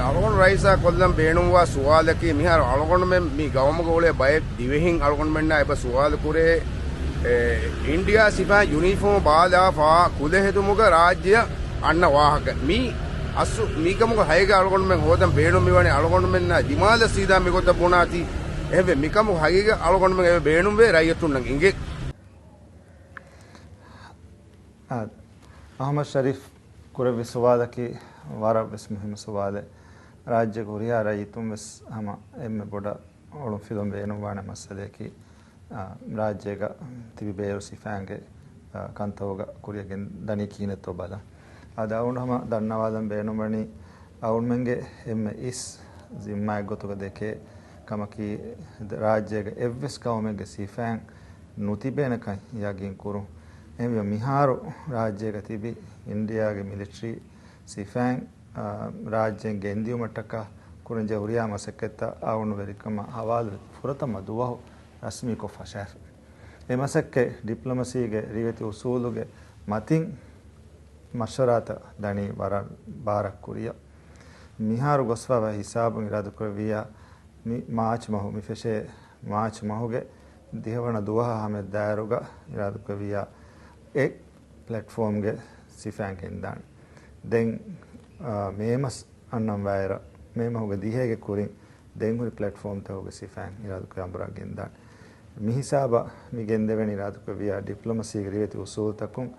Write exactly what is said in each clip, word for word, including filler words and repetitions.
އަޅުގަނޑު ރައީސާ ކޮށްލަން ބޭނުންވާ ސުވާލަކީ، މިހާރު އަޅުގަނޑުމެން މި ގައުމުގަ އުޅޭ ބައެއް ދިވެހިން އަޅުގަނޑުމެންނާ އެބަ ސުވާލު ކުރޭ، އެ، އިންޑިއާ ސިފައިން ޔުނީފޯމު ބާލާފާ ކުލަ ހެދުމުގަ ރާއްޖެއަށް އަންނަ ވާހަކަ. މީ އަސްލު މީކަމުގެ ހަގީގަތް އަޅުގަނޑުމެން ހޯދަން ބޭނުން މިވަނީ އަޅުގަނޑުމެންނާ ދިމާލަށް ސީދާ މިގޮތަށް ބުނާތީ. އެހެންވެ، މިކަމުގެ ހަގީގަތް އަޅުގަނޑުމެން އެބަ ބޭނުންވޭ ރައްޔިތުންނަށް އިނގޭ. އާ، އަޙްމަދު ޝަރީފް ކުރެއްވި ސުވާލަކީ ވަރަށް ވެސް މުހިއްމު ސުވާލެއް. ރާއްޖޭގެ ހުރިހާ ރައްޔިތުން ވެސް ހަމަ އެންމެ ބޮޑަށް އޮޅުންފިލުން ބޭނުންވާނެ މައްސަލަޔަކީ، އާ، ރާއްޖޭގަ ތިބި ބޭރު ސިފައިންގެ، އާ، ކަންތައްގަ ކުރިއަށް ގެންދަނީ ކިހިނެއްތޯ ބަލަން. އަދި އަޅުގަނޑު ހަމަ ދަންނަވާލަން ބޭނުންވަނީ، އަޅުގަނޑުމެންގެ އެންމެ އިސް ޒިންމާއެއްގޮތުގަ ދެކޭ ކަމަކީ، ރާއްޖޭގަ އެއްވެސް ގައުމެއްގެ ސިފައިން ނުތިބޭނެކަން ޔަގީން ކުރުން. އެހެންވީމަ މިހާރު ރާއްޖޭގަ ތިބި އިންޑިއާގެ މިލިޓަރީ ސިފައިން، އާ، ރާއްޖެއިން ގެންދިއުމަށްޓަކާ ކުރަންޖެހޭ ހުރިހާ މަސައްކަތްތައް އަޅުގަނޑު ވެރިކަމާ ހަވާލުވެ ފުރަތަމަ ދުވަހު ރަސްމީކޮށް ފަށާފަ. އެ މަސައްކަތް ޑިޕްލޮމަސީގެ ރިވެތި އުސޫލުގެ މަތިން މަޝްވަރާތައް ދަނީ ވަރަށް ބާރަށް ކުރިއަށް. މިހާރު ގޮސްފައިވާ ހިސާބުން އިރާދަކުރެއްވިއްޔާ، މި މާޗް މަހު، މި ފެށޭ މާޗް މަހުގެ ދިހަވަނަ ދުވަހާ ހަމަ ދާއިރުގަ އިރާދަކުރެއްވިއްޔާ، އެ ޕްލެޓްފޯމްގެ ސިފައިން ގެންދާނެ. ދެން، އާ، މޭ މަސް އަންނަން ވާއިރަށް، މޭ މަހުގެ ދިހައިގެ ކުރިން ދެން ހުރި ޕްލެޓްފޯމްތަކުގެ ސިފައިން އިރާދަކުރެއްވިއްޔާ އަނބުރާ ގެންދާނެ. މި ހިސާބަށް މި ގެންދެވެނީ އިރާދަކުރެއްވިއްޔާ ޑިޕްލޮމަސީގެ ރިވެތި އުސޫލުތަކުން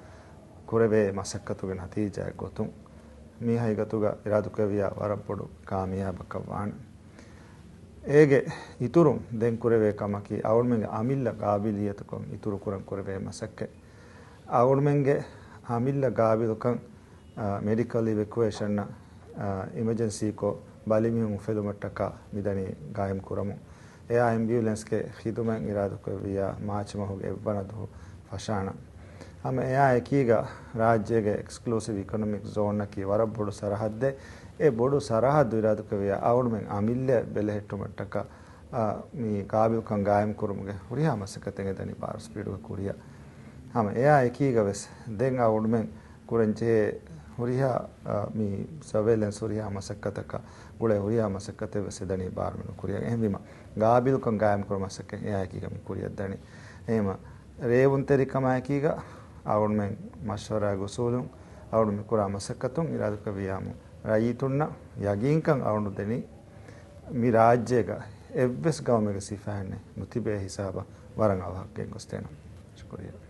ކުރެވޭ މަސައްކަތުގެ ނަތީޖާއެއް ގޮތުން. މި ހަގީގަތުގަ އިރާދަކުރެއްވިއްޔާ ވަރަށް ބޮޑު ކާމިޔާބަކަށް ވާނެ. އޭގެ އިތުރުން ދެން ކުރެވޭ ކަމަކީ، އަޅުގަނޑުމެންގެ އަމިއްލަ ގާބިލިއްޔަތުކަން އިތުރު ކުރަން ކުރެވޭ މަސައްކަތް. އަޅުގަނޑުމެންގެ އަމިއްލަ ގާބިލުކަން، އާ، މެޑިކަލް އިވެކުއޭޝަންއަށް، އާ، އިމަޖެންސީކޮށް ބަލިމީހުން އުފެދުމަށްޓަކާ މިދަނީ ގާއިމް ކުރަމުން. އެއާ އެމްބިއުލެންސްގެ ޚިދުމަތް އިރާދަކުރެއްވިއްޔާ މާޗް މަހުގެ އެއްވަނަ ދުވަހު ފަށާނަން. ހަމަ އެއާ އެކީގަ ރާއްޖޭގެ އެކްސްކްލޫސިވް އިކޮނޮމިކް ޒޯންއަކީ ވަރަށް ބޮޑު ސަރަހައްދެއް. އެ ބޮޑު ސަރަހައްދު އިރާދަކުރެއްވިއްޔާ އަޅުގަނޑުމެން އަމިއްލައަށް ބެލެހެއްޓުމަށްޓަކާ، އާ، މި ގާބިލްކަން ގާއިމް ކުރުމުގެ ހުރިހާ މަސައްކަތެއް އެދަނީ ބާރު ސްޕީޑުގެ ކުރިއަށް. ހަމަ އެއާ އެކީގަ ވެސް ދެން އަޅުގަނޑުމެން ކުރަންޖެހޭ ހުރިހާ، އާ، މި ސަވޭލެންސް ހުރިހާ މަސައްކަތަކަށް ގުޅޭ ހުރިހާ މަސައްކަތެއް ވެސް އެދަނީ ބާރުމެން ކުރިއަށް. އެހެންވީމަ، ގާބިލްކަން ގާއިމް ކުރުމަށް މަސައްކަތް އެއާއެކީގަ މި ކުރިއަށްދަނީ. އެހެންވީމަ، ރޭވުންތެރިކަމާއެކީގަ އަޅުގަނޑުމެން މަޝްވަރާގެ އުސޫލުން އަޅުގަނޑު މި ކުރާ މަސައްކަތުން އިރާދަކުރެއްވިއްޔާމު ރައްޔިތުންނަށް ޔަގީންކަން އަޅުގަނޑު ދެނީ، މި ރާއްޖޭގަ އެއްވެސް ގައުމެއްގެ ސިފައިންނެއް ނުތިބޭ ހިސާބަށް ވަރަށް އަވަހަށް ގެންގޮސްދޭނަން. ޝުކުރިއްޔާ.